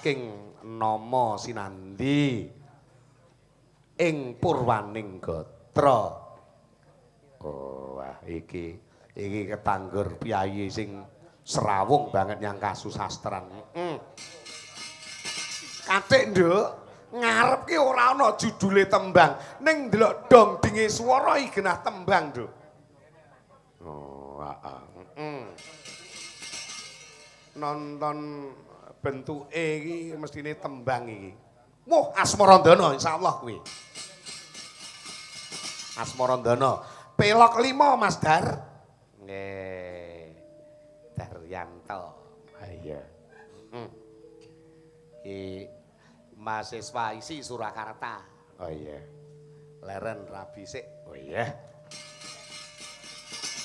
Saking nama sinandi ing purwaning gatra. Oh, wah iki iki ketanggur piyayi sing serawung banget nyang kasusastran. Heeh. Katik, Nduk, ngarep ki ora ana judule tembang, ning ndelok dong dinge swara iki genah tembang, Nduk. Oh, heeh. Heeh. Nonton bentuke iki mestine tembang iki. Wah, Asmarandana insyaallah kuwi. Asmarandana. Pelok 5 Mas Dar. Nggih. Daryanto. Ha iya. Heeh. Iki mahasiswa ISI Surakarta. Oh iya. Leren rabi sik. Oh iya.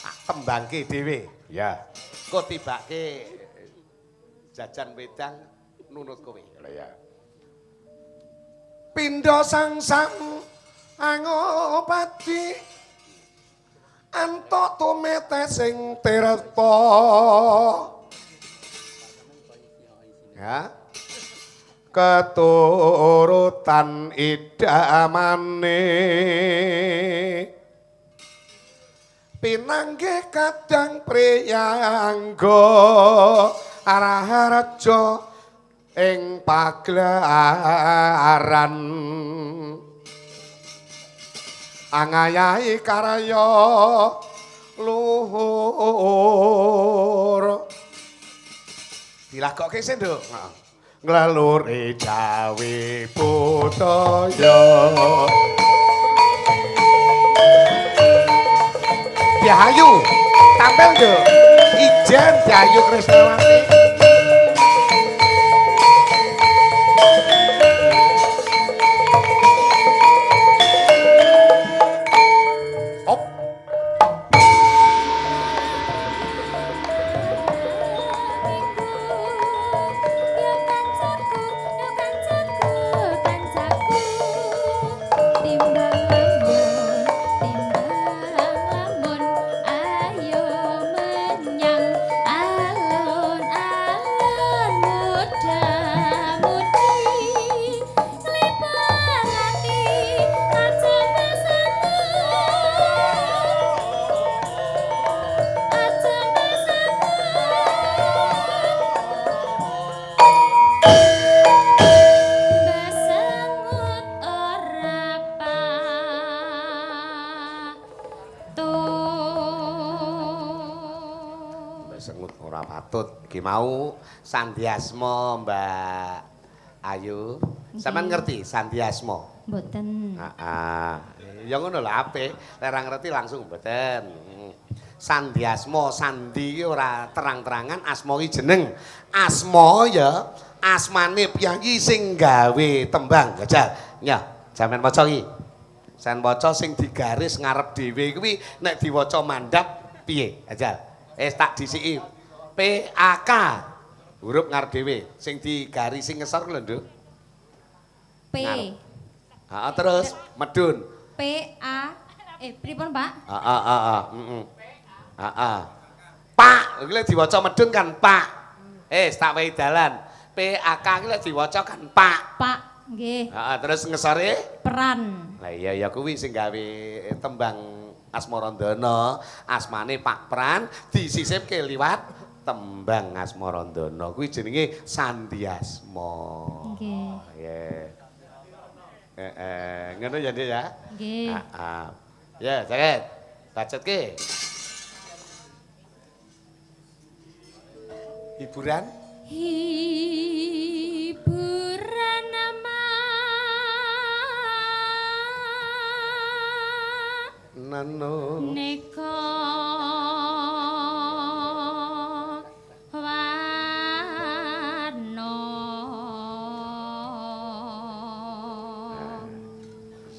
Tak tembangke dhewe. Ya. Engko tibake jajan wedang nunut kowe. Lha ya. Pindha sangsang angopati antuk tumete sing tirta. Ya. Keturutan idamane pinanggih kadang priyangga araharja ing pagelaran angayahi karya luhur. Dilagokke sih, Nduk. Heeh. Nglelure Jawi budaya. Diayu, tampil, Nduk. Ijen Diayu Krisnawati. Op. Yo kancaku, yo kancaku, kancaku, timbang lamun, timbang lamun, ayo menyang alun-alun muda-mudi, nglibarati aja besengut, aja besengut. Besengut ora patut. Besengut ora patut. Iki mau Sandiasma Mbak Ayu. Sampeyan ngerti Sandiasma? Mboten. Heeh. Ya ngono lho apik. Lek ora ngerti langsung mboten. Sandiasma, sandi iki ora terang-terangan, asma iki jeneng. Asma ya asmane piyayi sing gawe tembang. Jajal. Nya, sampeyan maca iki. Sampeyan maca sing digaris ngarep dhewe kuwi nek diwaca mandhap piye? Jajal. Wis tak disiki. P A K. Huruf ngarep dhewe sing digarisi ngesor ku lho, Nduk. P. Ngarep. Heeh, terus medun. P A pripun, Pak? Heeh, heeh, heeh. Heeh. Pak, iki lek diwaca medun kan Pak. Tak wehi dalan. P A K iki lek diwaca kan Pak. Pak, nggih. Heeh, terus ngesore? Peran. Lah iya ya kuwi sing gawe tembang Asmarandana, asmane Pak Pran disisipke liwat tembang Asmarandana. Kuwi jenenge Sandiasma. Nggih. Nggih. Heeh, ngono ya, Dik ya. Nggih. Heeh. Ya, jaket. Bacotke. Hiburan? Hiburan nama Nano. neka warna.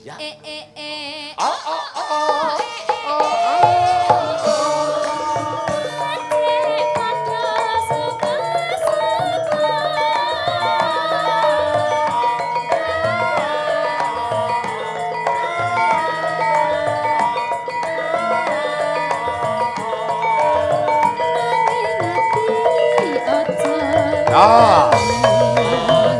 Ya. E e e. Oh, oh, oh, oh. Oh, oh. Adek padha suka-suka. Nanging ati aja Ah. lali.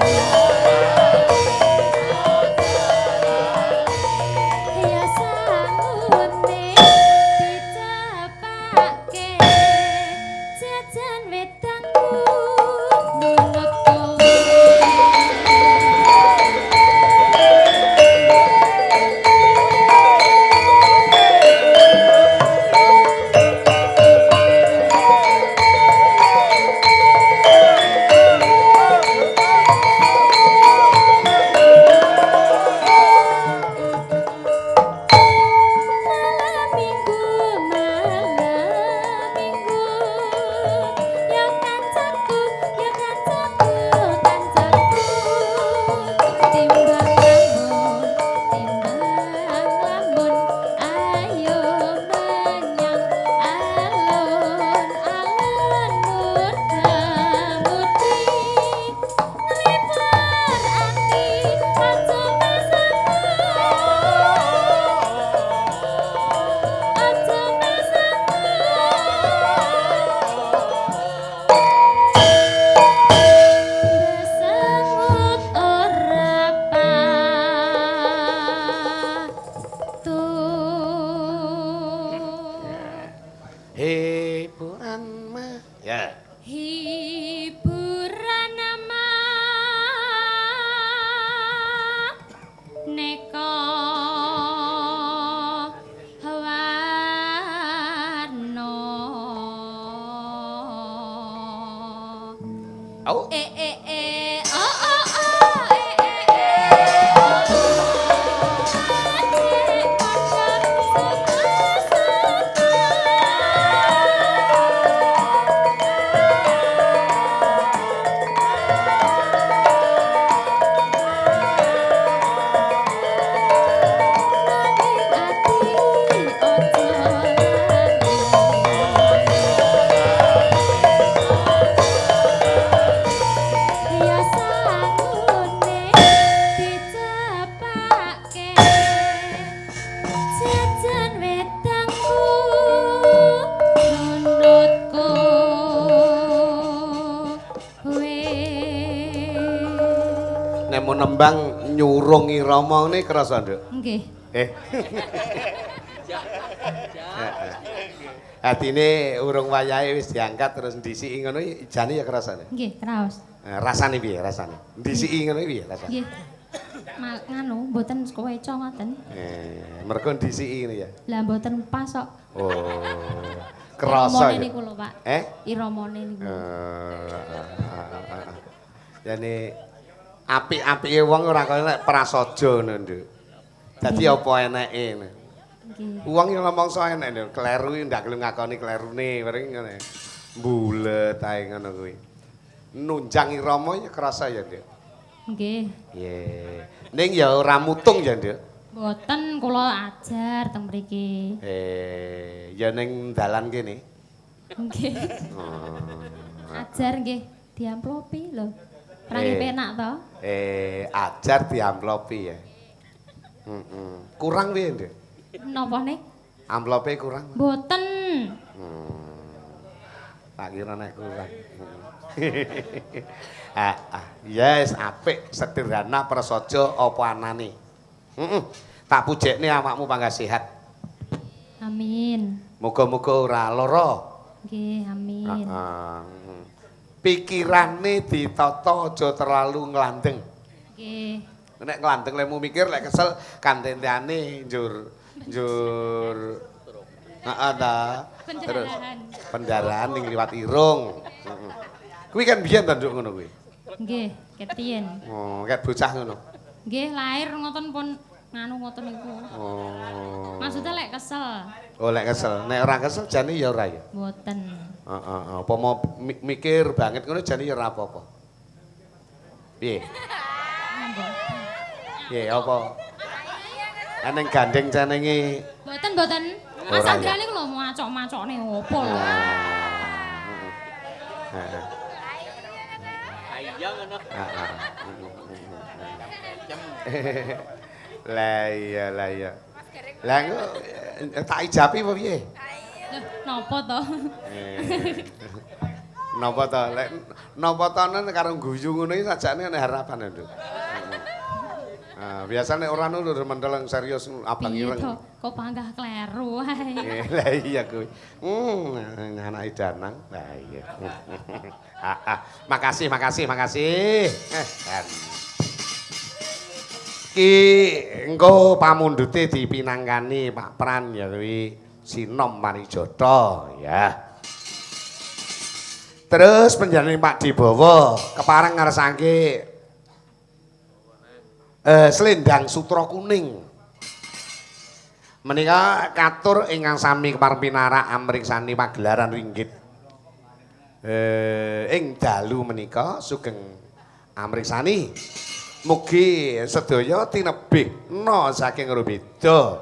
Nek mau nembang nyurung irama ngene kerasa, Nduk? Nggih. Atine urung wayahe wis diangkat terus ndisiki ngono jane ya kerasa. Nggih, kraos. Rasane piye rasane? Ndisiki ngono piye rasane? Nggih. Nganu mboten keweco ngoten. Mergo ndisiki ngene ya. Lah mboten pas kok. Oh. Kerasa ya. Niku lho, Pak. Iramane niku. Jane apik-apike wong ora kaya nek prasaja ngono, Nduk. Dadi apa eneke ngono. Nggih. Wong yo ngomong enek lho, kleru ndak gelem ngakoni klerune, bareng ngene. Mbulet ae ngono kuwi. Nunjang irama ya kerasa ya, Nduk. Nggih. Nggih. Ning ya ora mutung ya, Nduk. Mboten kula ajar teng mriki. Ya ning dalan kene. Nggih. Oh. Ajar nggih diamplopi lho. Prange penak to? Ajar diamplopi ya. Kurang piye, Nduk? Napa nih? Amplope kurang? Mboten. Tak kira nek kurang. Yes, apik, sederhana prasaja apa anane. Tak pujekne awakmu panggah sehat. Amin. Muga-muga ora lara. Nggih, amin. Pikirane ditata aja terlalu nglandeng. Nggih. Nek nglandeng lemu mikir lek kesel kantentane njur njur heeh ta. Terus pendarahan ning liwat irung. Kuwi kan biyen ta Nduk ngono kuwi. Nggih, ketiyen. Oh, kayak bocah ngono. Nggih, lahir ngoten pun nganu ngoten niku. Oh. Maksudnya lek kesel. Oh, lek kesel. Nek ora kesel jane ya ora ya. Mboten. Heeh, apa mau mikir banget ngono jane ya ora apa-apa. Piye? Piye apa? Eneng gandeng cenenge. Mboten, mboten. Mas Andra niku lho macok-macokne opo lho. Heeh. Iya ngono. Heeh. Lah iya, lah iya. Lah engko tak ijapi apa piye? Lho, napa to? Napa to? Lek napa to karo guyu ngono iki sajane ana harapan, Nduk. Biasane ora ngono lho menteleng serius abang ireng. Kok panggah kleru ae. Lah iya kuwi. Anake Danang. Lah iya. Makasih, makasih, makasih. Ki engko pamundhute dipinangkani Pak Pran ya kuwi Sinom Parijata ya. Terus panjenengane Pak Dibawa kepareng ngersake selendang sutra kuning. Menika katur ingkang sami kepareng pinarak amriksani pagelaran ringgit. Ing dalu menika sugeng amriksani. Mugi sedaya tinebihna saking rubeda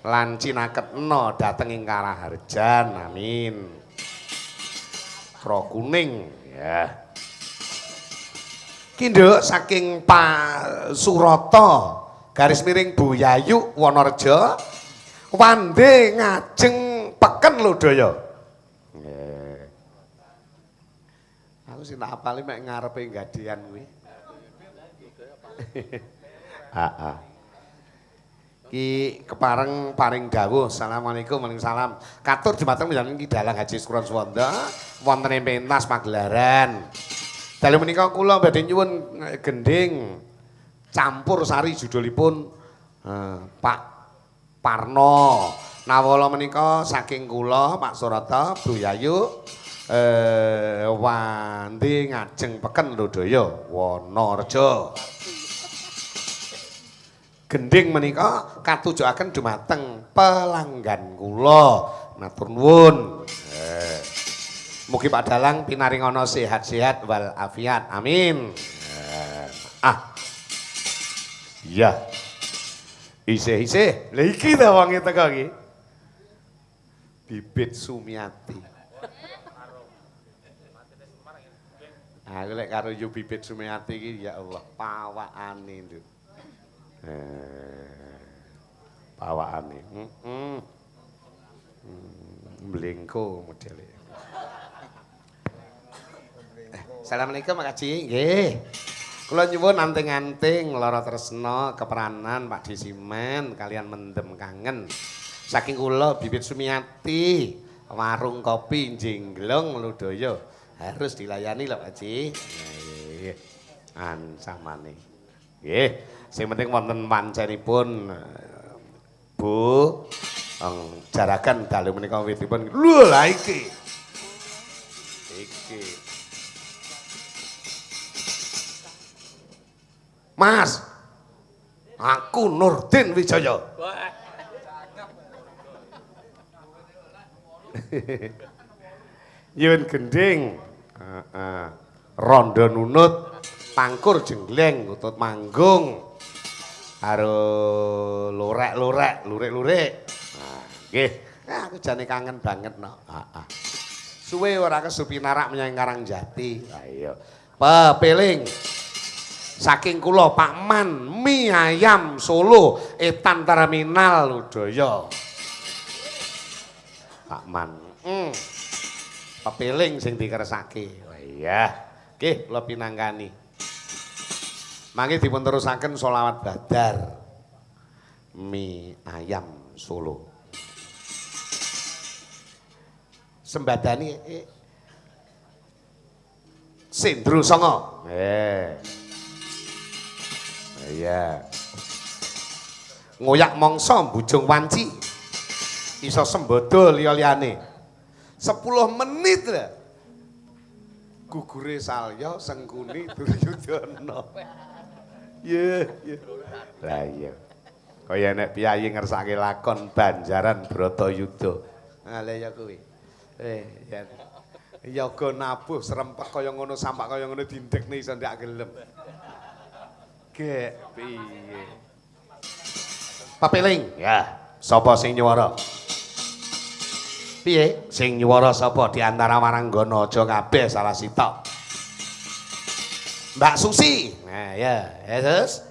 lan cinaketna dhateng ing karaharjan. Amin. Sutra kuning ya. Ki nduk saking Pak Surata garis miring Bu Yayu Wonorejo wande ngajeng peken lodaya. Nggih. Aku sing tak apali mek ngarepe gadian kuwi. Heeh. Ki kepareng paring dawuh. Assalamualaikum waalaikumsalam. Katur dumateng panjenengan Ki Dalang Haji Sukuran Suwanda wonten ing pentas pagelaran. Dalu menika kula badhe nyuwun gendhing campur sari judulipun Pak Parno. Nawala menika saking kula Pak Surata Bu Yayu wande ngajeng peken lodaya Wonorejo. Gendhing menika katujuaken dumateng pelanggan kula. Matur nuwun. Mugi Pak Dalang pinaringana sehat-sehat wal afiat. Amin. Iya. Isih-isih. Lha iki ta wonge teko iki. Bibit Sumiati. Aku lek karo yu Bibit Sumiati iki ya Allah, pawakane, Nduk. Pawakane. Heeh. Mlengko modele. Assalamualaikum Pak Haji. Nggih. Kula nyuwun anting-anting lara tresna keperanan Pak Disimen kalian mendem kangen. Saking kula Bibit Sumiati, warung kopi Jengglong Ludaya harus dilayani lho Pak Ji. Nggih. Ancamane. Nggih, sing penting wonten wancenipun Bu jaragan dalu menika witipun. Lho lah iki. Iki. Mas, aku Nurdin Wijaya. Nyuwun gending, rondo nunut, pangkur jenggleng, utut manggung, karo lorek-lorek, lurik-lurik. Nah, nggih, aku jane kangen banget no. Heeh. Suwe ora kesupinarak menyang Karangjati. Ha iya. Pepeling. Saking kula Pak Man mie ayam Solo etan terminal Ludaya. Pak Man. Pepeling sing dikersake. Oh iya. Nggih, kula pinangkani. Mangke dipun terusaken sholawat Badar. Mie ayam Solo. Sembadani Sendro Songo. Iya. Ngoyak mangsa mbujung wanci. Iso sembodo liya-liyane. 10 menit lah. Gugure Salya Sengkuni Duryudana. Iya, iya. Lah iya. Kaya nek piyayi ngersake lakon Banjaran Bratayuda. Ah lha ya kuwi. Ya. Yoga nabuh serempek kaya ngono sampak kaya ngono dindekne iso ndak gelem. Gek piye. Papeling. Ya, sapa sing nyuwara? Piye? Sing nyuwara sapa di antara waranggana aja kabeh salah sitok. Mbak Susi. Nah, ya, terus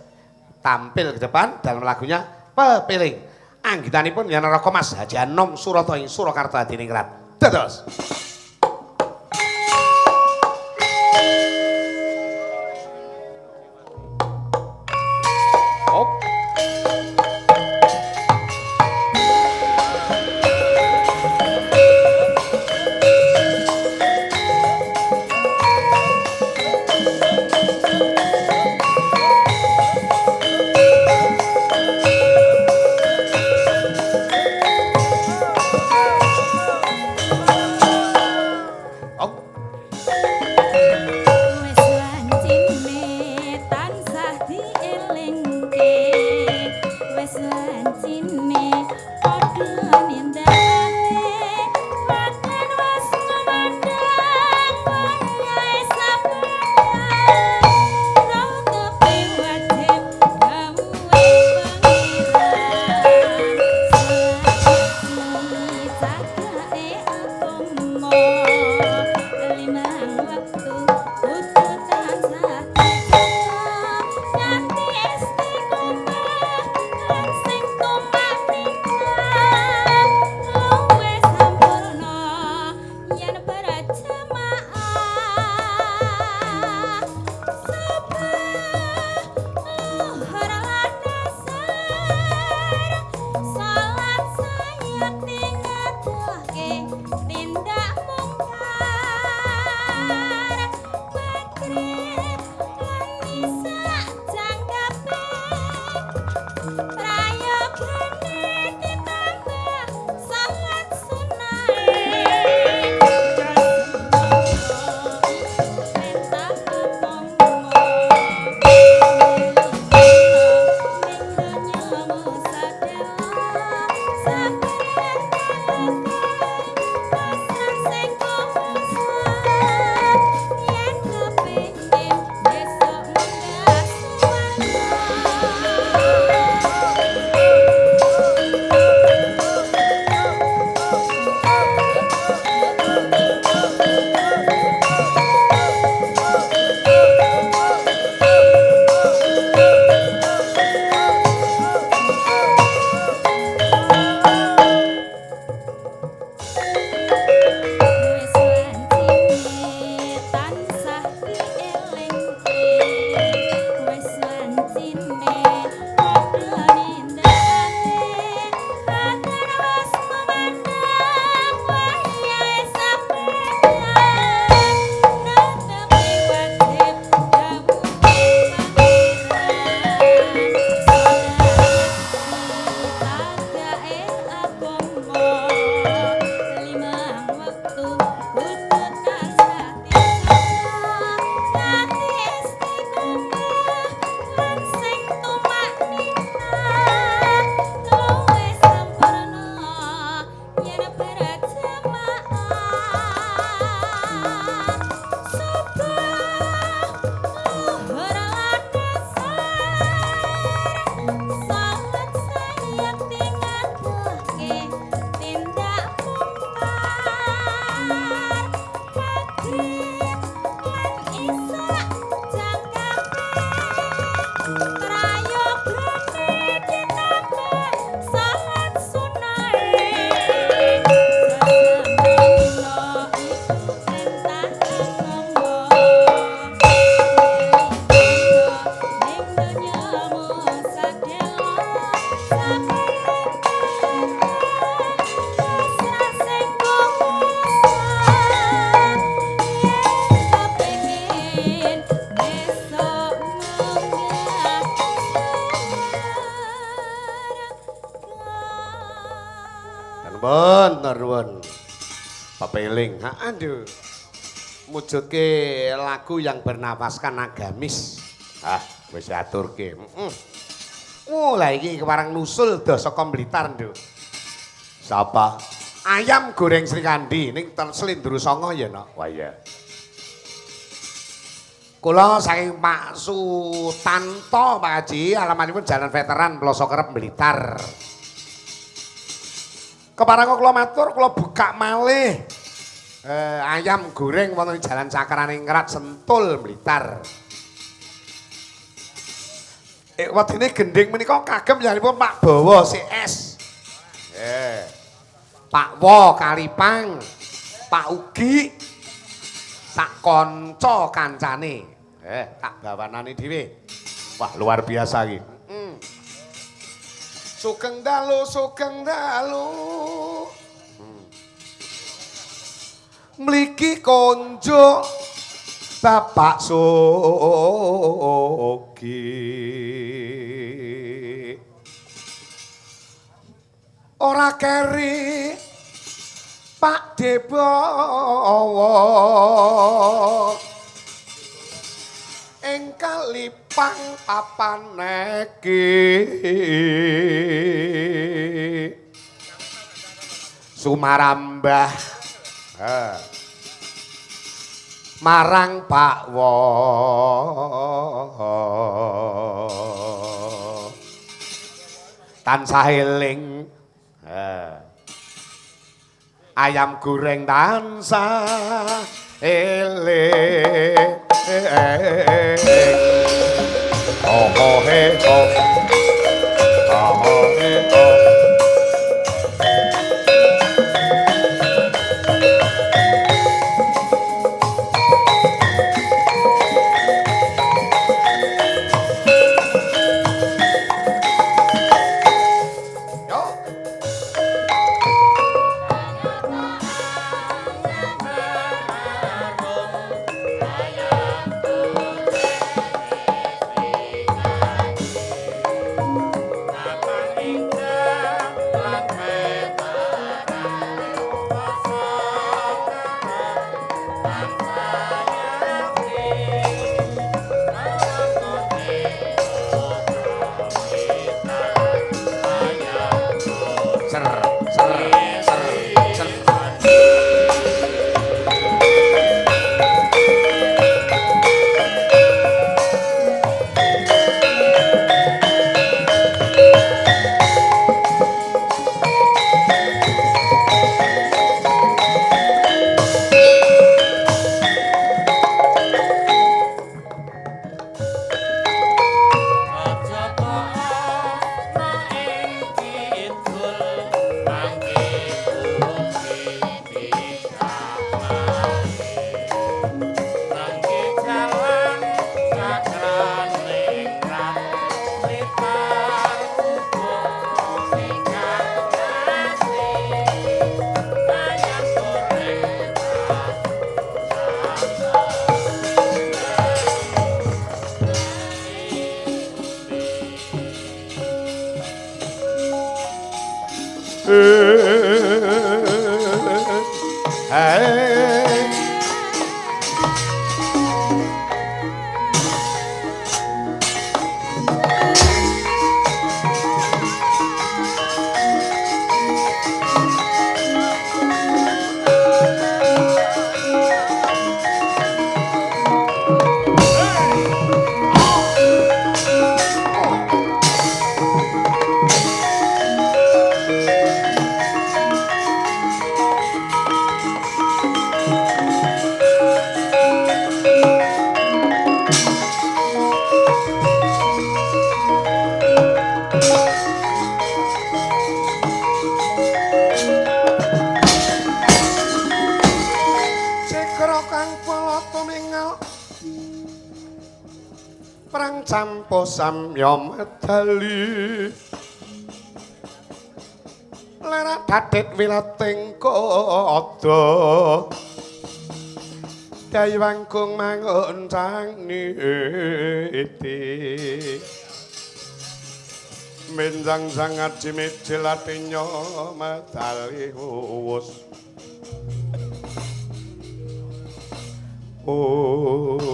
tampil ke depan dalam lagunya Pepeling. Anggitanipun Yanaraka Mas Haji Anom Surata ing Surakarta Hadiningrat. Dados. Nuwun, nuwun. Pepeling. Ha aduh. Mujudke lagu yang bernafaskan agamis. Ah, wis diaturke. Heeh. Oh, lah iki keparang nusul do saka Blitar, Nduk. Sapa? Ayam goreng Srikandi ning Slendro Sanga ya, Nok. Wah iya. Kula saking Pak Sutanto, Pak Haji, alamanipun Jalan Veteran Ploso Kerep Blitar. Kepareng kula matur, kula buka malih ayam goreng wonten ing Jalan Cakraningrat Sentul Blitar. Wedine gending menika kagem yanipun Pak Bawa CS. Pak Wo Kalipang, Pak Ugi, sak kanca kancane. Tak bawanane dhewe. Wah, luar biasa iki. Sugeng dalu, sugeng dalu. Mligi konjuk Bapak Sugi. Ora keri Pak Debowo ing Kalipang papaneki sumarambah marang Pak Wo tansah eling ayam goreng tansah eling. Oh oh he oh. Oh oh he oh. Yo. Ser, ser, ser, ser. Aja kok ana ing kidul mangke ugi dikamake mangke jalan Cakraningrat Blitar uga sing asli ayam goreng. Hey. Cekra kang pala tumingal perang campo samya medali lerak dadet wilating kada dayawangkung mangun cang niti. Menjang sangat cimicil atinya medali uwus. Ong.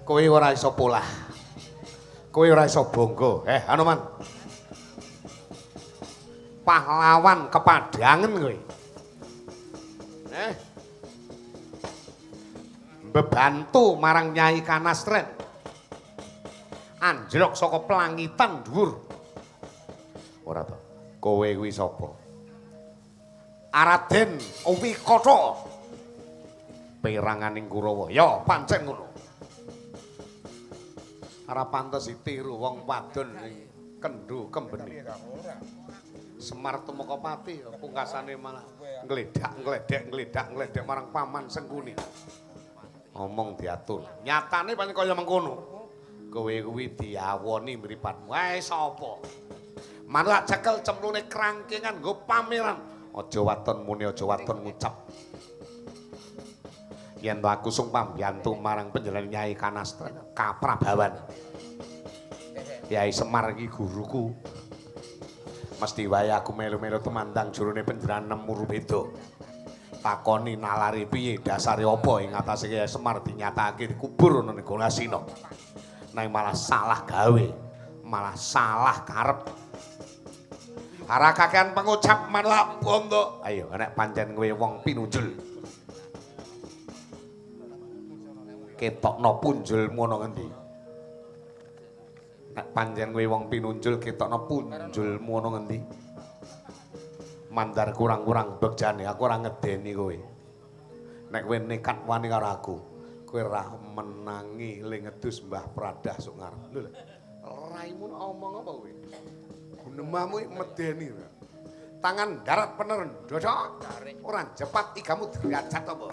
Kowe ora iso polah. Kowe ora iso bangga. Hanuman. Pahlawan kepadangen kowe. Bebantu marang Nyai Kanastren. Anjlok saka pelangitan dhuwur. Ora to. Kowe kuwi sapa? Araden Wikata. Peranganing Kurawa. Ya, pancen ngono. Ora pantes ditiru wong wadon sing kendho kembene. Semar tumeka pati pungkasane malah ngledak-ngledek ngledak-ngledek marang paman Sengkuni. Omong diatur. Nyatane pancen kaya mengkono. Kowe kuwi diawoni mripatmu. Ae sapa? Manuk tak cekel cemplune krangkingan nggo pameran. Aja waton muni, aja waton ngucap. Yen to aku sung pambiyantu marang panjenengan Nyai Kanastren Kaprabawan. Yai Semar iki guruku. Mesti wae aku melu-melu tumandang jurune panjenengan nemu rubeda. Takoni nalari piye dasare apa ing atase Kyai Semar dinyatakake dikubur ana ning Golasina. Nang malah salah gawe, malah salah karep. Ora kakean pengucap manuk bondo. Ayo nek pancen kowe wong pinunjul. Ketokno punjulmu ana ngendi? Nek pancen kowe wong pinunjul ketokno punjulmu ana ngendi? Mandar kurang-kurang begjane aku ora ngedeni kowe. Nek kowe nekat wani karo aku, kowe ora menangi le ngedus Mbah Pradah sok ngarep. Lho lho. Raimu omong apa kowe? Gunemamu medeni. Tangan darat pener ndodok. Ora jepat igamu derajat apa?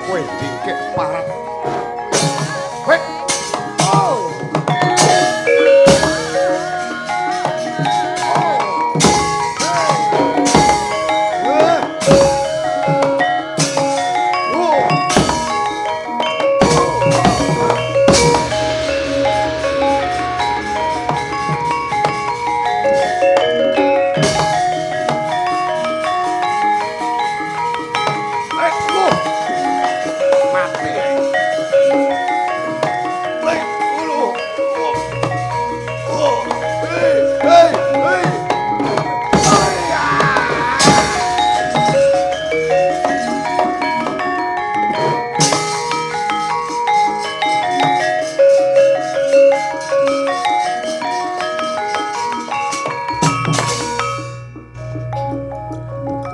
Kowe dingkek parat. Weh. Oh. Oh. Hey. Oh. Eh, lu. Mati. Hei, ulu. Oh. Oh. Hei, hei, hei. Hei, ah.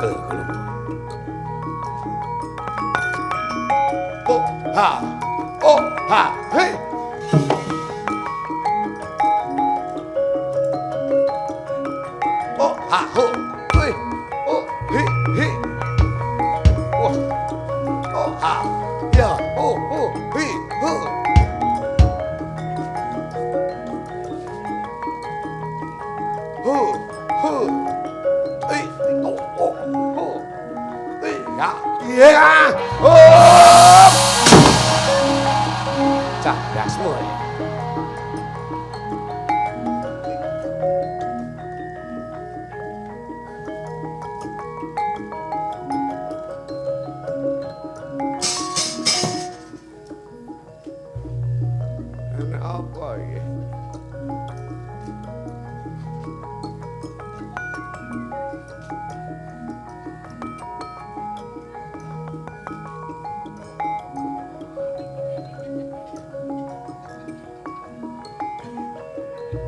Pegel gelem. Oh, ha. Oh, ha. Hei. Oh, ha, ho. Hei. Oh, hi, hi. Oh. Oh, ha. Ya, oh, oh, hi, ho. Ho, ho. Hei, oh, oh, ho. Hei, ya. Ya. Oh. Cah, dasmu ya. Enak apa iki?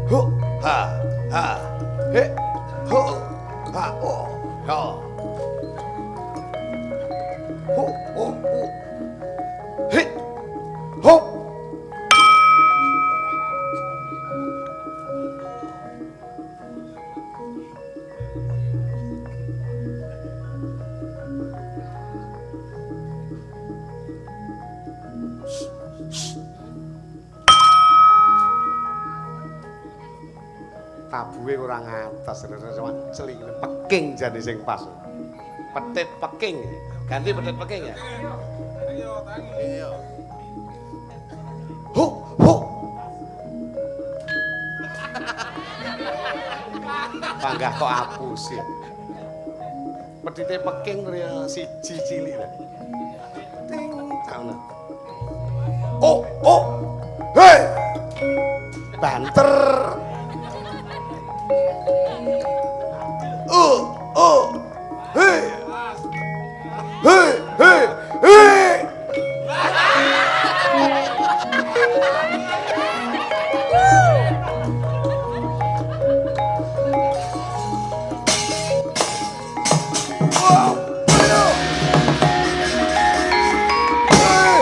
Ho ha ha he ho ha o ha ho ho ho he ho. Tabuhe ora ngatas, celing peking jane sing pas. Petit peking. Ganti petit peking ya. Ho ho. Panggah kok apus ya. Petite peking ya siji cilik lah. Ting ngono. Oh oh. Hei. Banter. Oh, oh, hei, hei, hei, hei. Wow, ayo. Hei.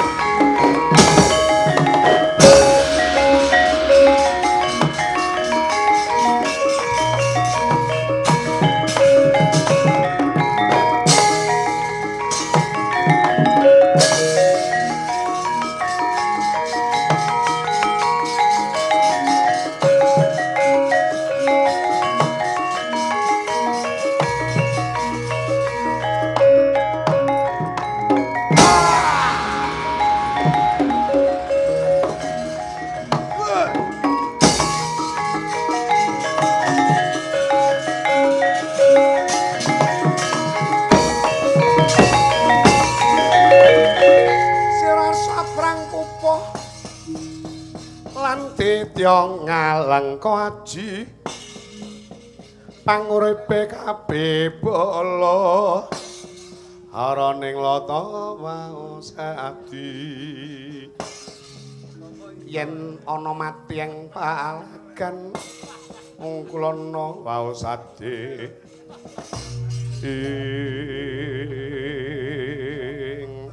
Lan ditya ngalengka aji panguripe kabeh bala araning lata wau sadi yen ana mati ing palagan mung kulana wau sadi ing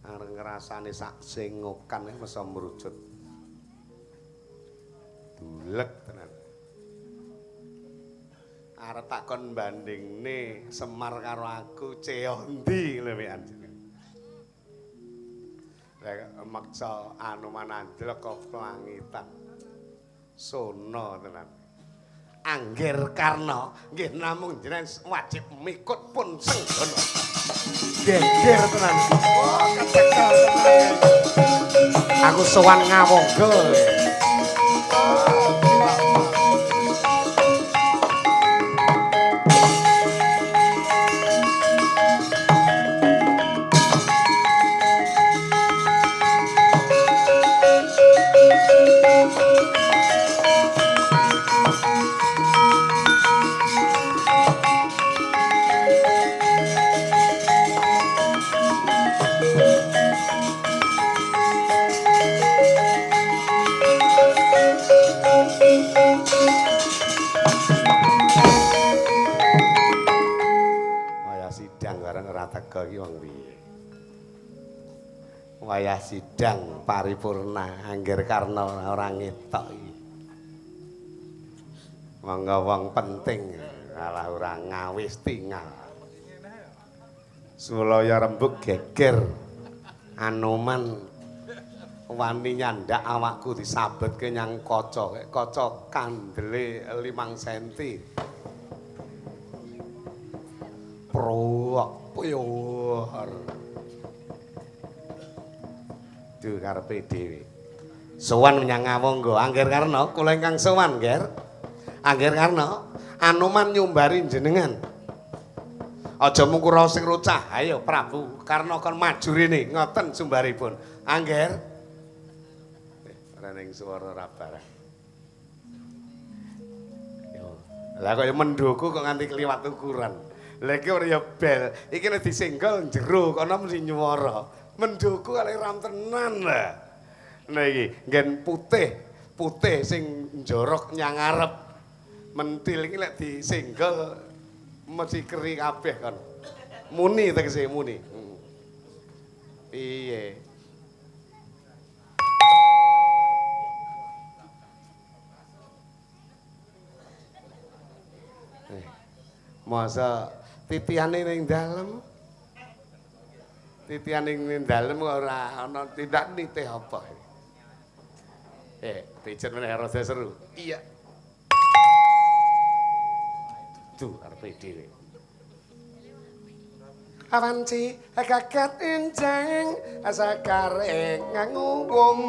areng ngrasane sak sengokan mesa mrucut. Dulek tenan. Arep takon bandingne Semar karo aku ceo ndi lho pian. Lek meksa Anoman anjlok kok pelangitan. Sono tenan. Angger Karna nggih namung jenengan wajib mikut pun senggono. Geger tenan. Oh, kecekel tenan. Aku sowan ngawonggo. Wayah sidang paripurna Angger Karna ora ngetok iki. Monggo wong penting alah ora ngawis tingal. Sulaya rembug geger. Anoman wani nyandak awakku disabetke nyang kaca. Kaca kandele 5 cm. Prok pyor. Duh karepe dhewe. Sowan menyang Ngawangga Angger Karna, kula ingkang sowan, Nger. Angger Karna, Anoman nyumbari jenengan. Aja mung kura sing rucah. Ayo Prabu Karna kon maju rene, ngoten sumbaripun. Angger. Ora ning swara ora barang. Yo. Lah kaya mendoku kok nganti kliwat ukuran. Lah iki ora ya bel. Iki nek disenggol jero kono mesti nyuwara. Mendoku kali ram tenan lah. Nah iki nggen putih, putih sing njorok nyang ngarep. Mentil iki lek disenggol mesti keri kabeh kon. Muni tegese muni. Piye? Masa titihane ning dalem? Titihan ning dalem ora ana tindak nitih apa. Pijet meneh rada seru. Iya. Duh karepe dhewe. Awanci kaget enjeng sakare nganguwung.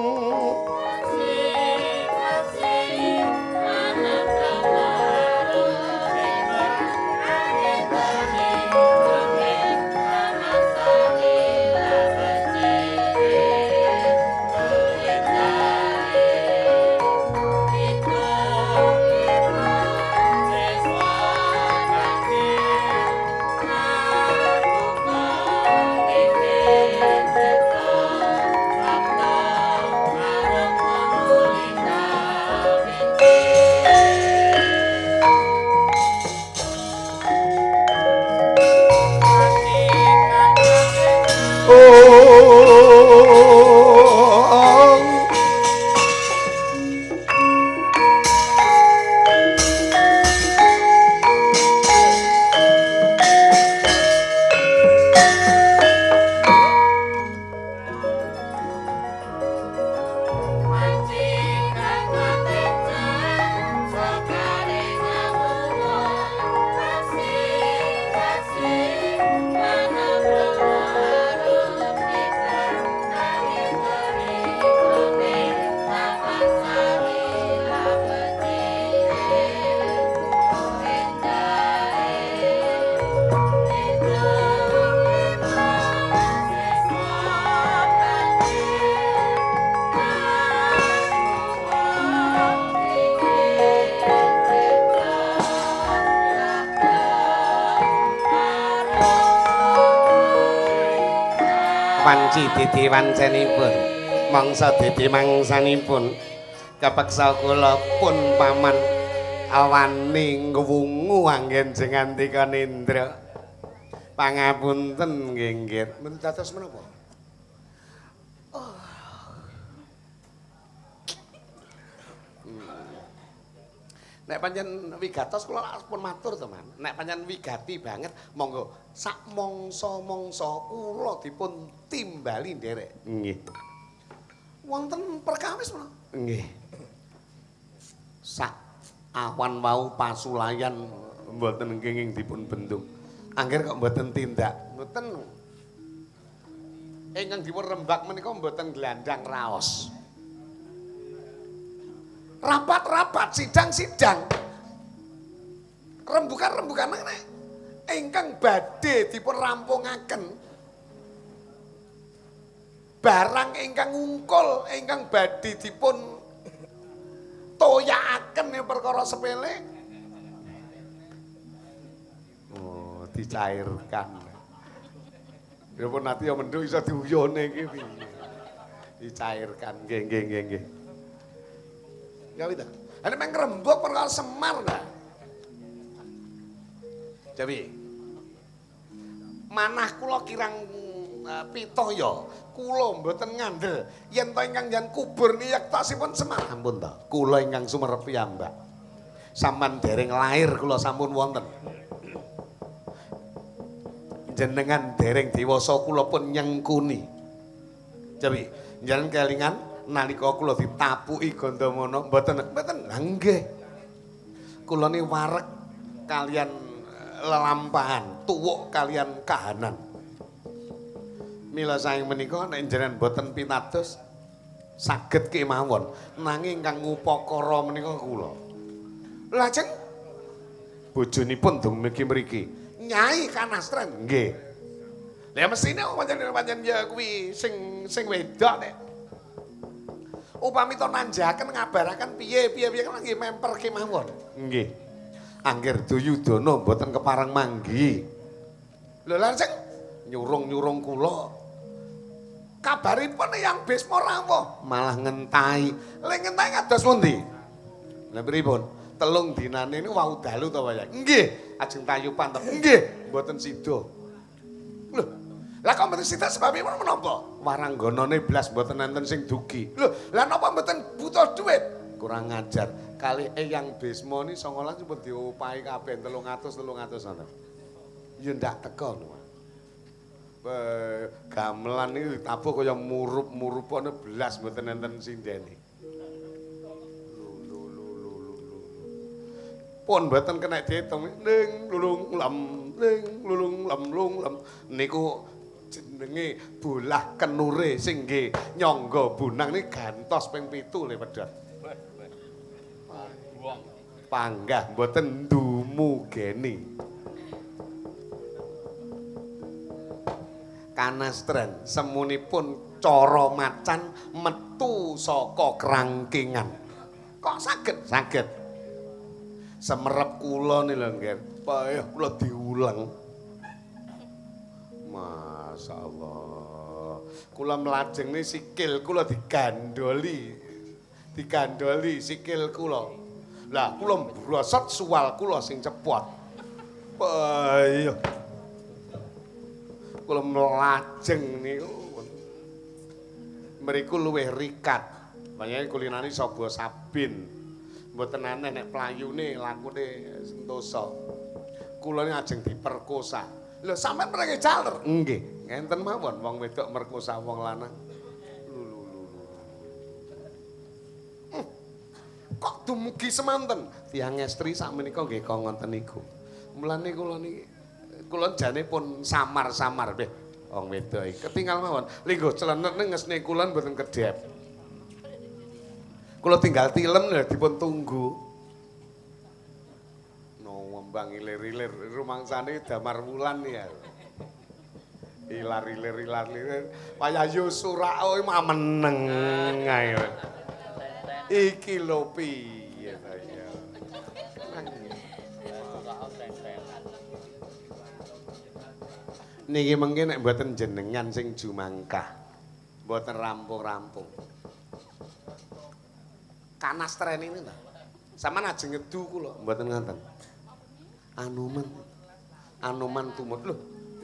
Wanci didi wancenipun mangsa didi mangsanipun kepeksa kula pun paman awani ngwungu anggen jengandika nindra pangapunten nggih nggih men dados menapa. Nek pancen wigatos kula pun matur to, Man. Nek pancen wigati banget monggo sak mangsa-mangsa kula dipun timbali nderek. Nggih. Wonten perkawis menapa? Nggih. Sak awan wau pasulayan mboten kenging dipun bendung. Angger kok mboten tindak. Mboten. Ingkang dipun rembak menika mboten glandang raos. Rapat-rapat, sidang-sidang. Rembukan-rembukan nek ingkang badhe dipun rampungaken. Barang ingkang ngungkul, ingkang badhe dipun toyakaken ya perkara sepele. Oh, dicairkan. Ya pun nanti ya mendung iso diuyone iki piye. Dicairkan. Nggih, nggih, nggih, nggih. Ya wis ta. Nek meng ngrembug perkara Semar ta. Jawi. Manah kula kirang pitaya, kula mboten ngandel yen to ingkang jan kubur niyektosipun Semar. Ampun ta, kula ingkang sumerep piyambak. Sampeyan dereng lahir kula sampun wonten. Jenengan dereng dewasa kula pun nyengkuni. Jawi, jenengan kelingan nalika kula ditapuki Gandamana mboten mboten. Lah nggih. Kula ni wareg kalian lelampahan, tuwuk kalian kahanan. Mila saking menika nek jenengan mboten pitados saged kemawon, nanging ingkang ngupakara menika kula. Lajeng bojonipun dumugi mriki. Nyai Kanastren nggih. Lah mesine pancen ya kuwi sing sing wedok nek upami to nanjaken ngabaraken piye piye piye kan nggih memper kemawon. Nggih. Angger Duyudana mboten kepareng manggi. Lho lajeng nyurung-nyurung kula. Kabaripun Eyang Bisma rawuh malah ngentai. Lha ngentai kados pundi? Lha pripun? Telung dinane niku wau dalu to, Pak? Nggih. Ajeng tayupan to. Nggih, mboten sida. Lho, lah kok mboten sida sebabipun menapa? Warangganane blas mboten enten sing dugi. Lho, lah napa mboten butuh duit? Kurang ajar. Kali Eyang Bisma ni 19 pun diopahi kabeh 300 300 ngoten. Ya ndak teko lho. Gamelan niku ditabuh kaya murup-murupane blas mboten enten sindene. Pun mboten kena diitung ning lulung lam ning lulung lam lung lam niku jenenge bolah kenure sing nggih nyangga bonang niki gantos ping 7 le pedhot. Panggah mboten ndumugeni. Kanastren semunipun cara macan metu saka krangkingan. Kok saged? Saged. Semerep kula ni lho nggih. Payah kula diulang. Masyaallah. Kula mlajeng ni sikil kula digandoli. Digandoli sikil kula. Lah kula mbrosot suwal kula sing cepot. Payah. Kula mlajeng niku mriku luwih rikat. Panjenengan kulinane saba sabin. Mboten aneh nek playune lakune sentosa. Kula ni ajeng diperkosa. Lho sampean mrene jaler? Nggih. Ngenten mawon wong wedok merkosa wong lanang. Lho lho lho. Kok dumugi semanten? Tiyang estri sakmenika nggih kok ngoten niku. Mulane kula niki kula jane pun samar-samar beh wong wedok iki. Ketinggal mawon. Lingguh celenek ngesne kula mboten kedhep. Kula tinggal tilem lho dipun tunggu. No wembang ilir-ilir rumangsane Damar Wulan ya. Ilar-ilir ilar-ilir wayah yo surao mah meneng ae. Iki lho piye ta ya. Niki mengke nek mboten jenengan sing jumangkah. Mboten rampung-rampung. Kanastren ini ta. Sampeyan ajeng ngedu kula, mboten ngoten. Anoman. Anoman tumut. Lho,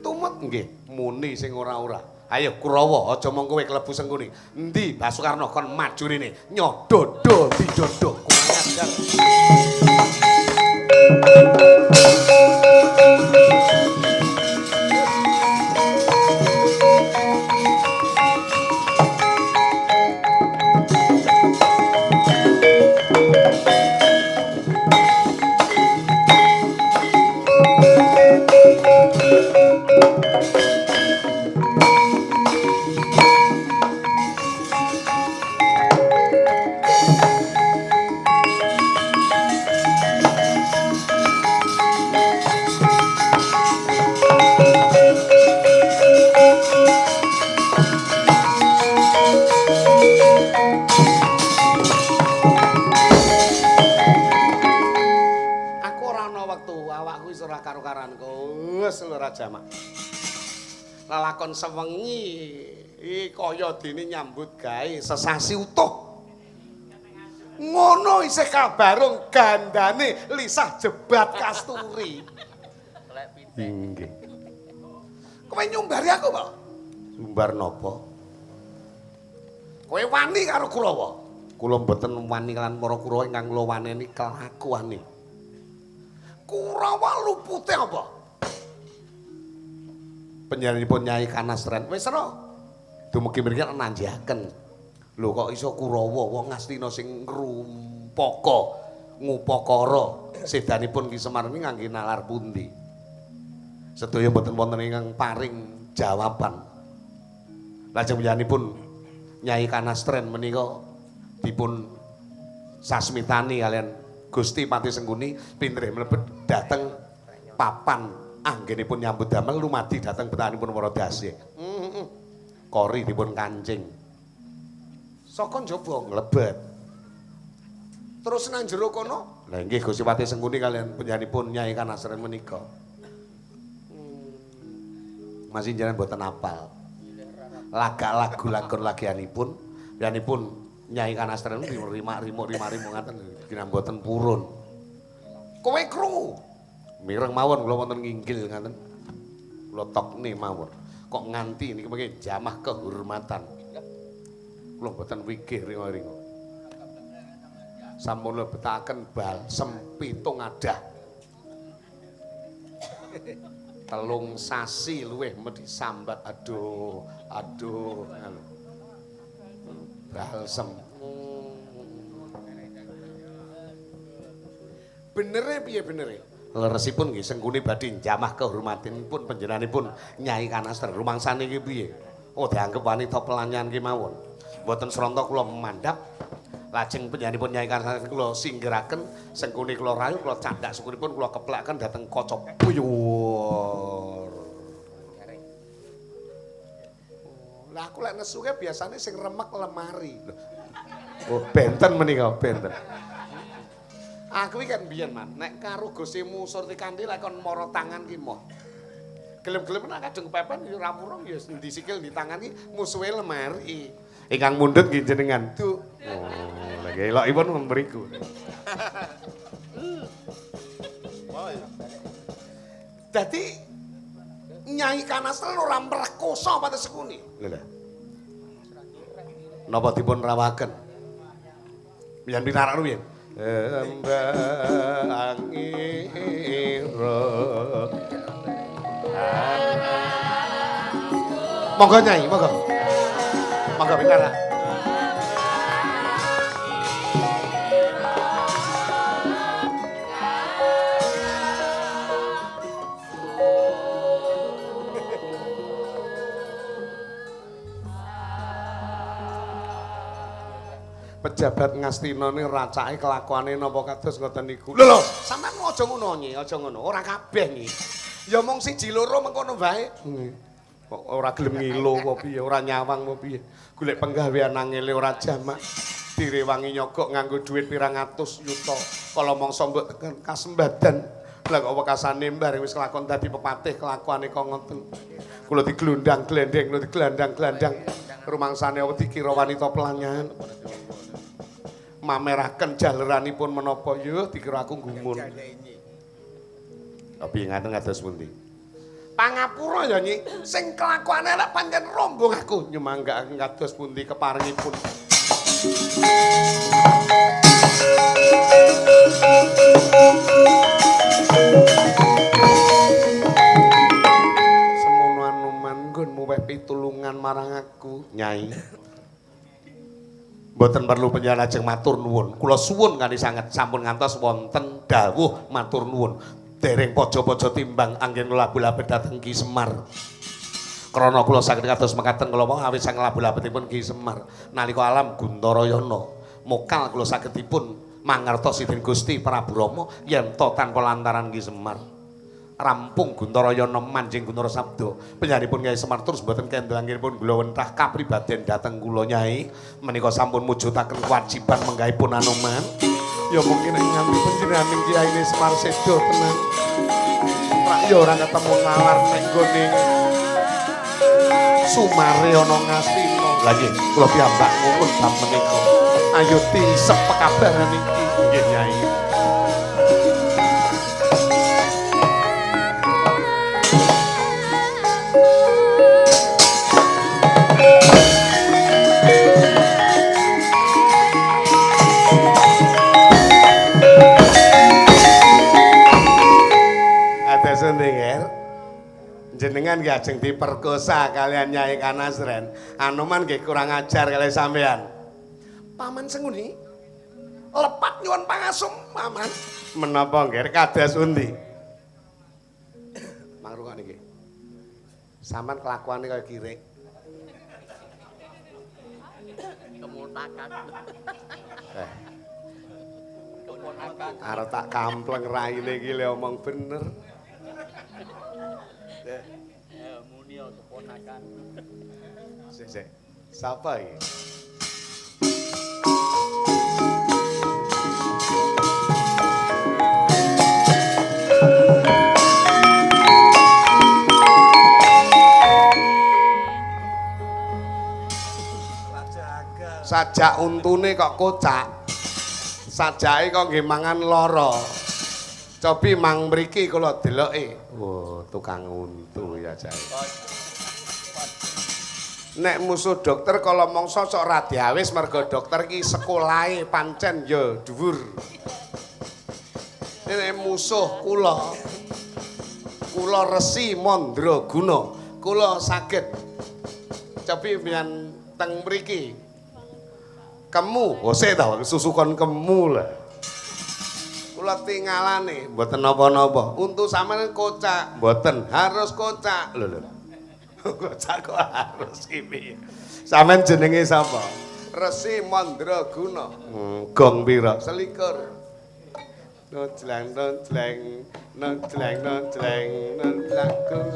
tumut nggih, muni sing ora-ora. Ayo Kurawa, aja mong kowe klebu Sengkuni. Endi Basukarna kon maju rene? Nyododo didodo kurang ajar. ora karo-karan wis ora jamak. Lelakon sewengi iki kaya dene nyambut gawe sesasi utuh. Ngono isih kabarung gandane lisah jebat kasturi. Nggih. Kowe nyumbari aku, Pak? Sumbar napa? Kowe wani karo Kurawa? Kula mboten wani lan para Kurawa ingkang kula waneni kelakuane. Kurawa lupute apa? Panjenenganipun Nyai Kanastren wis ero. Dumugi mriki nanjiaken. Lho kok iso Kurawa wong Ngastina sing ngrumpaka ngupakara sedanipun Ki Semar niki ngangge nalar pundi? Sedaya mboten wonten ingkang paring jawaban. Lajeng panjenenganipun Nyai Kanastren menika dipun sasmitani kalian Gusti Pati Sengkuni pindrih mlebet dhateng papan anggenipun nyambut damel lumadi dhateng betahanipun para dasih. Kori dipun kancing. Saka njaba nglebet. Terus nang jero kono, lha nggih Gusti Pati Sengkuni kalian panjenenganipun Nyai Kanastren menika. Masih jenengan mboten apal. Lagak lagu lakon lagianipun, panjenenganipun Nyai Kanastren rimak-rimuk ngaten kira mboten purun. Kowe krungu? Mireng mawon kula wonten nginggil ngaten. Kula tokne mawon. Kok nganti niki mengke jamah kehormatan. Kula mboten wigih ringa-ringa. Sampun lebetaken balsem 7 adah. 3 sasi luwih mesti sambat aduh aduh ngono. Balsem. Benere piye benere? Leresipun nggih Sengkuni badhe njamah kehormatanipun panjenenganipun Nyai Kanastren. Rumangsane iki piye? Oh dianggep wanita pelanyan kemawon. Mboten sronta kula mandhap lajeng panjenenganipun Nyai Kanastren kula singgiraken, Sengkuni kula rayu kula candhak sukunipun kula keplakaken dhateng kaca puyur. Lah aku lek nesuke biasane sing remek lemari. Oh, benten menika, benten. Aku iki kan biyen, Man, nek karo Gustimu Surti Kanthi lek kon mara tangan ki moh. Gelem-gelem nek kadung kepepen ya ora murung ya endi sikil di tangan ki musuhe lemari. Ingkang mundhut nggih jenengan. Du. Oh, lha elokipun mriku. Dadi Nyai Kanastren ora mrekoso Pati Sengkuni. Lha lha. Napa dipun rawaken? Yen pinarak rumiyin. Monggo Nyai, monggo. Monggo pinarak. Pejabat Ngastina ni racake kelakuane napa kados ngoten niku. Lho lho, sampean aja ngono nyi, aja ngono. Ora kabeh nyi. Ya mung siji loro mengkono wae. Kok ora gelem ngilo apa piye, ora nyawang apa piye. Golek penggawean angele ora jamak. Direwangi nyogok nganggo dhuwit pirang atus yuta. Kala mangsa mbok kasembadan. Lah kok wekasane bareng wis kelakon dadi pepatih kelakuane kok ngoten. Kula diglundang glendeng, kula diglandang-glandang. Rumangsane apa dikira wanita pelanyan. Mameraken jaleranipun menapa yuh dikira aku gumun. Tapi ngaten kados pundi? Pangapura ya Nyi, sing kelakuane elek pancen rombong aku nyumanggaaken kados pundi keparengipun. Semono Anoman nggonmu weh pitulungan marang aku, Nyai. Mboten perlu panjenengan ajeng matur nuwun. Kula suwun kanthi sanget sampun ngantos wonten dawuh matur nuwun. Dereng pojo-pojo timbang anggen labu-labu dhateng Ki Semar. Krana kula saged kados mekaten kula wau awit sang labu-labetipun Ki Semar nalika alam Guntarayana mokal kula saged dipun mangertosi dening Gusti Prabu Rama yen to tanpa lantaran Ki Semar. Rampung Guntarayana manjing Guntara Sabda panjenenganipun Kyai Semar terus mboten kendel anggenipun gula wentah kapribaden dhateng kula Nyai menika sampun mujudaken kewajiban menggahipun Anoman. Ya mungkin nek nganti panjenenganing Kyai Semar sedo tenan. ya ora ketemu nalar nek nggone sumare ana Ngastina. Lah nggih, kula piyambak nguwun bab menika. Ayo tisep pekabaran iki. Nggih, Nyai. Jenengan nggih ajeng diperkosa kalian Nyai Kanasren. Anoman nggih kurang ajar kalian sampean. Paman Sengkuni lepat nyuwun pangasum, Paman. Menapa nggih kados pundi? Mang rungokne nggih. Sampean kelakuane kaya kirik. Kemotakan. Kemotakan. Arep tak kampleng raine iki le omong bener. Muni keponakan. Sik sik. Sapa iki? Sajak untune kok kocak. Sajake kok nggih mangan lara. Cobi mang mriki kula deloke. Wah, tukang untu ya jae. Nek musuh dokter kala mangsa sok ra diawis mergo dokter ki sekolahe pancen ya dhuwur. Nek musuh kula, kula Resi Mandraguna, kula saged cobi mbiyen teng mriki. Kemu, oh sik ta susukon kemu lah. Kula tingalane mboten napa-napa. Untu sampeyan kocak, mboten, harus kocak. Lho lho. Kocak kok harus iki. Sampeyan jenenge sapa? Resi Mandraguna. Gong pira? 21. Nojleng nojleng nojleng nojleng nojlakung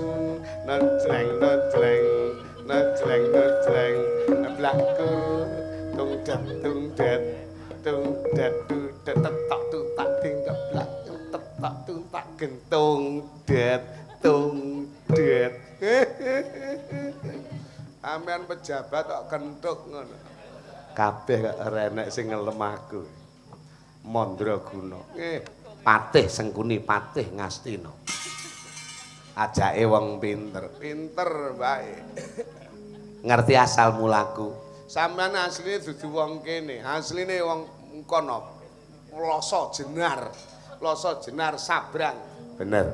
nojleng nojleng nojleng nojleng blakung tung dat tung dat tung dat dat tetok tung tak ding blak tetok tung tak gentung det tung det. Sampeyan pejabat kok kentuk ngono. Kabeh kok ora enek sing ngelem aku. Mandraguna. Nggih, patih Sengkuni, patih Ngastina. Ajake wong pinter, pinter wae. Ngerti asal mulaku. Sampeyan asline dudu wong kene, asline wong kono. Ploso Jenar, Ploso Jenar Sabrang. Bener.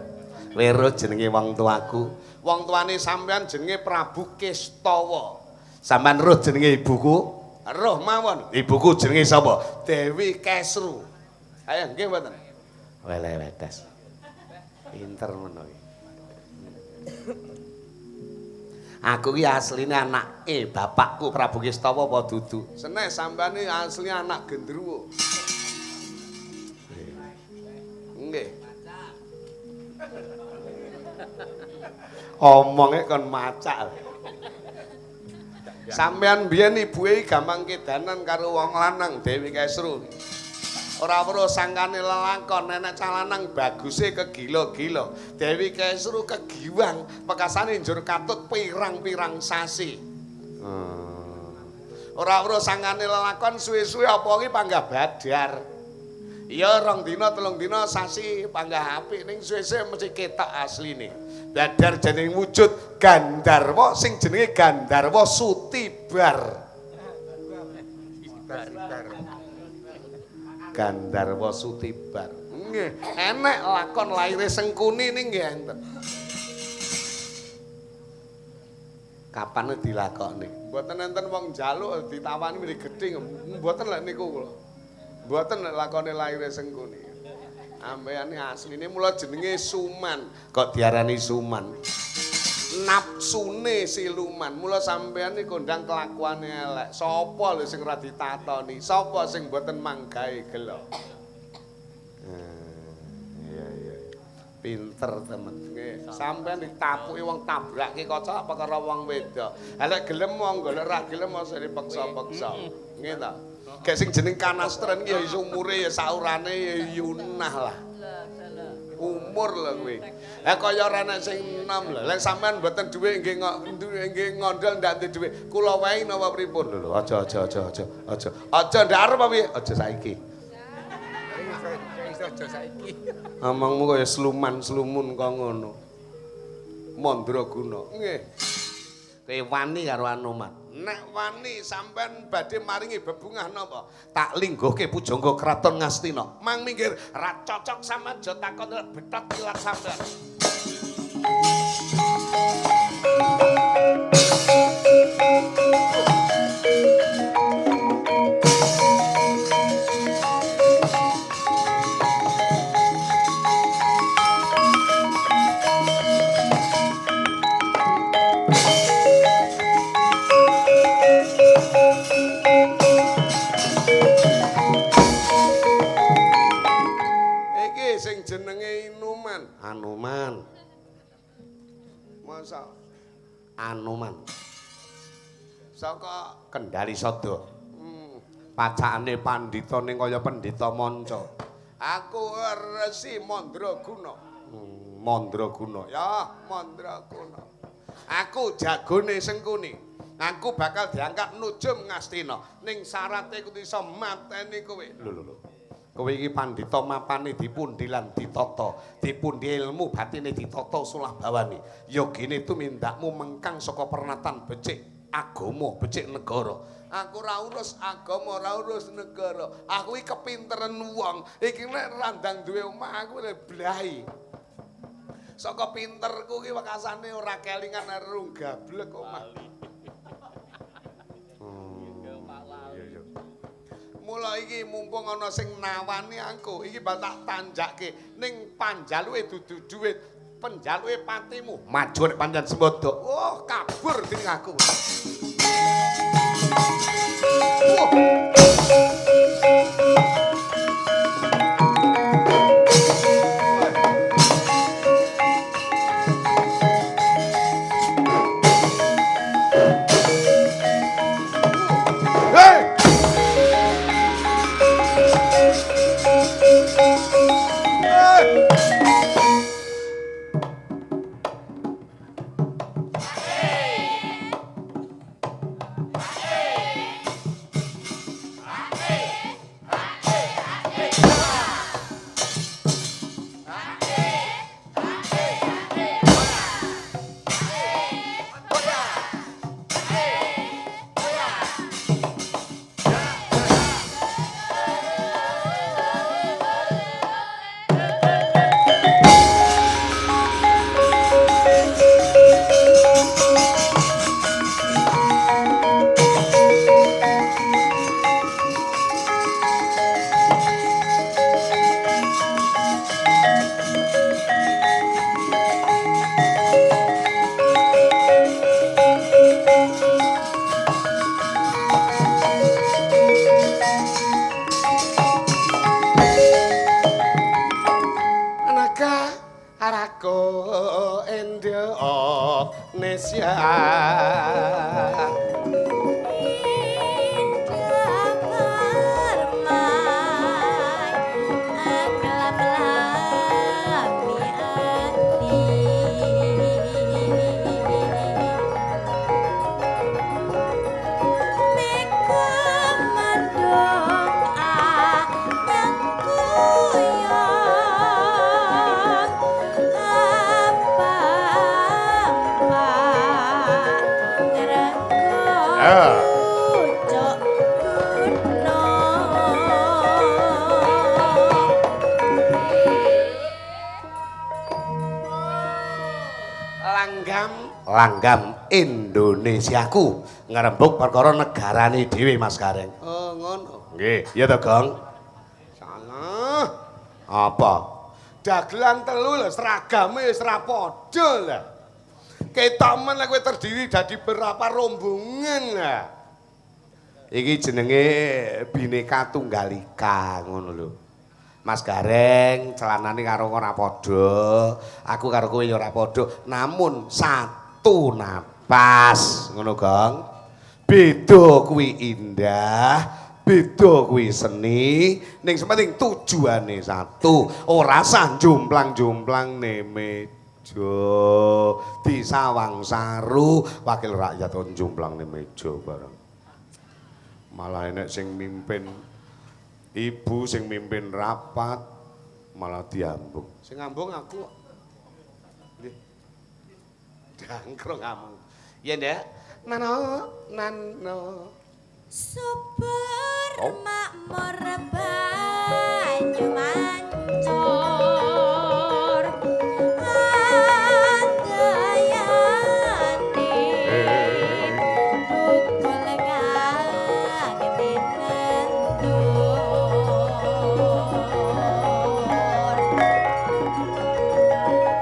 Weruh jenenge wong tuaku. Wong tuane sampeyan jenenge Prabu Kestawa. Sampeyan roh jenenge ibuku? Roh mawon. Ibuku jenenge sapa? Dewi Kesru. Ayo nggih mboten? Wele wedes. Pinter ngono iki. Aku ki asline anake bapakku Prabu Kestawa apa dudu? Seneh sampeyan iki asli anak gendruwo. Nggih. Omonge kon macak. Sampeyan biyen ibuke gampang kedanan karo wong lanang Dewi Kesru. Ora weruh sangkane lelakon nenek cah lanang baguse kegila-gila. Dewi Kesru kegiwang pekasane njur katut pirang-pirang sasi. Ora weruh sangkane lelakon suwe-suwe apa iki panggah badar. Ya 2 dina 3 dina sasi panggah apik ning suwe-suwe mesti ketok asline. Badar jeneng wujud Gandharwa sing jenenge Gandharwa Sutibar. Gandharwa Sutibar. Nggih, enek lakon laire Sengkuni ning nggih enten. Kapan dilakokne? Mboten enten wong njaluk ditawani mrih gedhe, mboten lek niku kula. Mboten lek lakone laire Sengkuni. Ampeyan asline mula jenenge Suman. Kok diarani Suman? Nafsune siluman. Mula sampeyan iki kondang kelakuane elek. Sapa lho sing ora ditatoni? Sapa sing mboten manggahe gela? Iya iya. Pinter temen. Nggih, sampeyan ditapuki wong tabrake kaca perkara wong wedok. Ha lek gelem monggo, lek ora gelem aja dipaksa-paksa. Nggih ta? Gek sing jeneng Kanastren ki ya iso umure ya saurane ya yunah lah. Umur lho kowe. Lah kaya ora enek sing enom lho. Lek sampean mboten dhuwit nggih nggih ngondol ndak ndek dhuwit. Kula wae napa pripun lho lho. Aja aja aja aja aja. Aja ndak arep apa piye? Aja saiki. Iso aja saiki. Omongmu kaya sluman-slumun kok ngono. Mandraguna. Nggih. Kowe wani karo Anoman. Nek wani sampean badhe maringi bebungah napa? Tak lingguhke pujangga kraton Ngastina. Mang minggir, ra cocok sampean aja takon betot kilat sampean. Iki sing jenenge Inuman. Anoman. Masa Anoman. Saka Kendali Sada. Pacakane pandhita ning kaya pendhita manca. Aku Resi Mandraguna. Mandraguna. Ya, Mandraguna. Aku jagone Sengkuni. Aku bakal diangkat nujum Ngastina. Ning syarate kudu iso mateni kowe. Lho lho lho. Kowe iki pandhita mapane dipundi lan ditata, dipundi ilmu batine ditata sulah bawane. Yogine tumindakmu mengkang saka pernatan becik agama, becik negara. Aku ora urus agama, ora urus negara. Aku iki kepinteren wong. Iki nek randang duwe omah aku lek blahi. Saka pinterku iki wekasane ora kelingan rung gablek omah. Mula iki mumpung ana sing nawani aku, iki bakal tak tanjakke ning panjaluke dudu dhuwit, penjaluke patimu. Maju nek pancen sembodo. Wah, kabur dening aku. Wah. Hey! Hey! Naga Arako Indonesia. Langgam langgam Indonesiaku ngrembug perkara negarane dhewe Mas Gareng. Oh ngono. Nggih, iya to, Gong? Salah. Apa? Dagelan telu lho seragame wis ra padha lho. Ketok men lek kowe terdiri dari berapa rombongan lah. Iki jenenge Bhinneka Tunggal Ika ngono lho. Mas Gareng celanane karo ora padha, aku karo kowe ya ora padha, namun satu napas ngono, Gong. Beda kuwi indah, Beda kuwi seni, ning sing penting tujuane satu, ora sah jomplang-jomplang ne meja. Disawang saru wakil rakyat kon jomplang ne meja bareng. Malah enek sing mimpin ibu sing mimpin rapat malah diambung. Sing ngambung aku. Nggih. Dangkrung kamu. Iya ndak? Nano nano. Subur Oh. makmur banyu mancur andayane tukul kang tinentur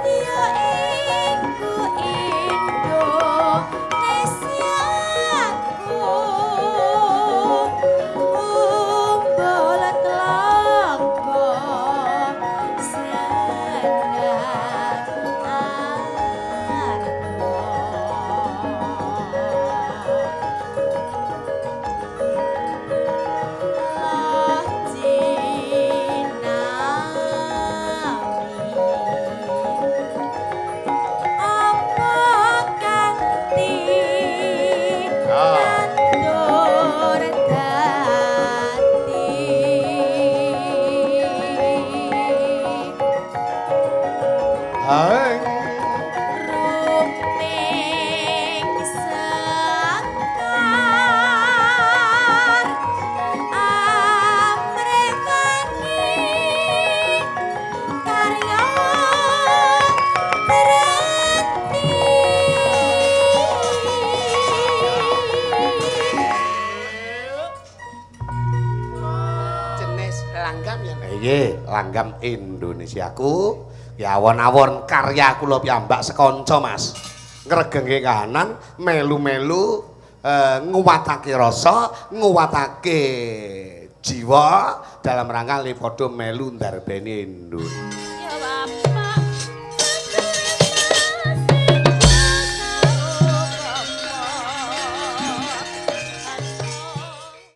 ya iku Indonesiaku umbul tlaga senang arga. Loh jinawi apa kang tinandur dadi Hai. Ruming sekar amrihani karya berarti. Jenis langgam ya. Nggih, langgam Indonesiaku. Ya awon-awon karya kula piyambak sekanca, Mas. Ngregengke kahanan, melu-melu nguwatake rasa, nguwatake jiwa dalam rangka le padha melu ndarbeni Indonesia.